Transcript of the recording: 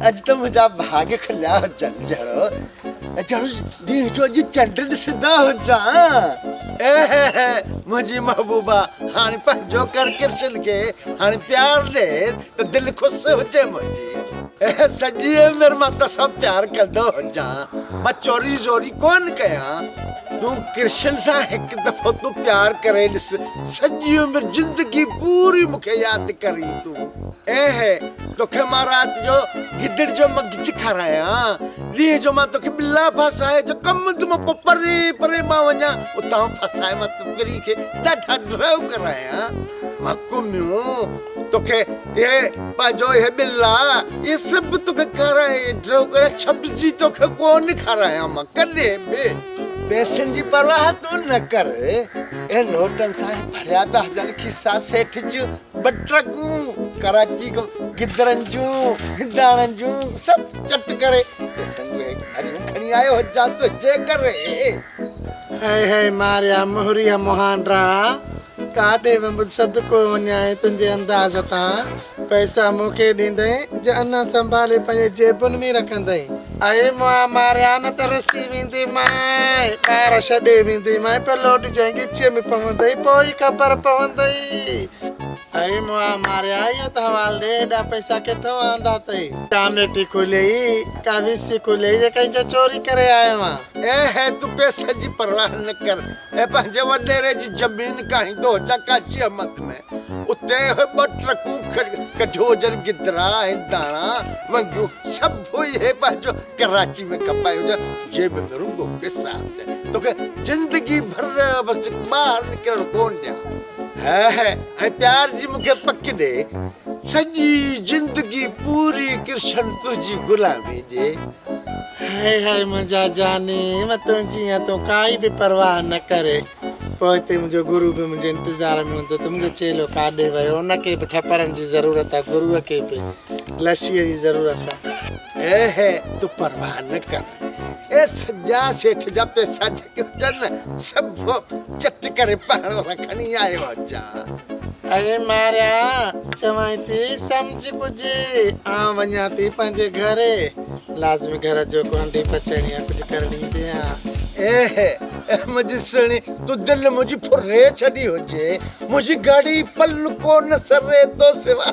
اڄ ته منهنجا ڀاڳ کليا هجن جهڙو جهڙو ڏينهن جو اڄ چنڊ ڏسندا هجان. اي هي هي منهنجي محبوبا هاڻي پنهنجو ڪر ڪرشن کي هاڻي پيار ڏي ته دل خوش هجي منهنجي. اي سڄي عمر مان توسان پيار ڪندو هجان مان چوري زوري ڪونه ڪيان. تون ڪرشن سان هڪ دفعو تون پيار ڪري ڏس سڄي عمر زندگي پوري مون کي ياد ڪرين تون. اي هي توکي مان رات جو گدڙ جو مغز کارايان، ڏينهن جو مان توکي ٻلا ڦاسائي جو ڪمند مان پوء پري پري مان وڃان اتان ڦاسائي مان تو پرين کي ڏاڍا ڊرو ڪرايان. مان ڪميون توکي اهي پنهنجو اهي ٻلا اهي سڀ توکي کارائي ڊرو ڪرايان ڇٻجي توکي ڪونه کارايان مان ڪڏهن به. پئسن جي پرواهه تون نه ڪر، اهي نوٽن سان ڀريا پيا هجن کيسا سيٺ جون. ٻه ٽرڪون ڪراچي کان گدرن جون، هنداڻن جون سڀ چٽ ڪري پئسن جون هڪ ڀريون کڻي آيو هجان تنهنجي ڪري. هئي هئي ماريا مهريء مهانڊا، ڪاڏي وڃ صدقو وڃائين تنهنجي انداز تان، پئسا مون کي ڏيندين جي انا سنڀالي پنهنجي جيبن ۾ رکندين. اي مئا ماريا نه ته رسي وينديمانء، ٻار ڇڏي وينديمانء، پلو ڏجانء ڳچيء ۾ پوندئي پوء ئي خبر پوندئي. اي مئا ماريا اهو ته حوال ڏي هيڏا پئسا ڪٿئون آندا اٿئي؟ ڪا ميٽي کوليئي، ڪا وي سي کوليئي يا ڪنهن جا چوري ڪري آيو آن؟ اي هي تون پئسن جي پرواهه نه ڪر، اي پنهنجي وڏيري جي زمين ڪاهيندو هجان ڪاچي احمد ۾. اتي اهي ٻه ٽرڪون ڪڍيو هجن گدرا ۽ داڻا ونگيون سڀ اهي پنهنجو ڪراچي ۾ کپائي هجن جيب ۾ رڳو پئسا هجن توکي زندگي ڀر بس ٻاهر نڪرڻ ڪون ڏيان هه ۽ پيار جي مونکي پڪ ڏي سڄي زندگي پوري ڪرشن تنهنجي غلامي ڏي. هاء هاء منهنجا جاني مان تنهنجي آهيان تون ڪائي به پرواهه نه ڪري. پوء هتي منهنجو گرو به منهنجي انتظار ۾ هوندو ته منهنجو چيلو ڪاڏي ويو، ان کي به ٺپرن جي ضرورت آهي، گروء کي به لسيء جي ضرورت آهي. اي تون پرواهه نه ڪر، اي سڄا سيٺ جا پئسا جيڪي هجن نه، سڀ چٽ ڪري پاڻ وٽان کڻي آيو هجان. اي ماريا، چوانء ٿي، سمجهه ڪجهه، آئون وڃان ٿي پنهنجي گهر. لازمي گهر جو ڪو هنڊي پچائڻي آ ڪجهه ڪرڻي به آ. اي منهنجي سهڻي تو دل منهنجي ڦري ڇڏي هجي منهنجي گهڙي پل ڪو نه سري تو سوا.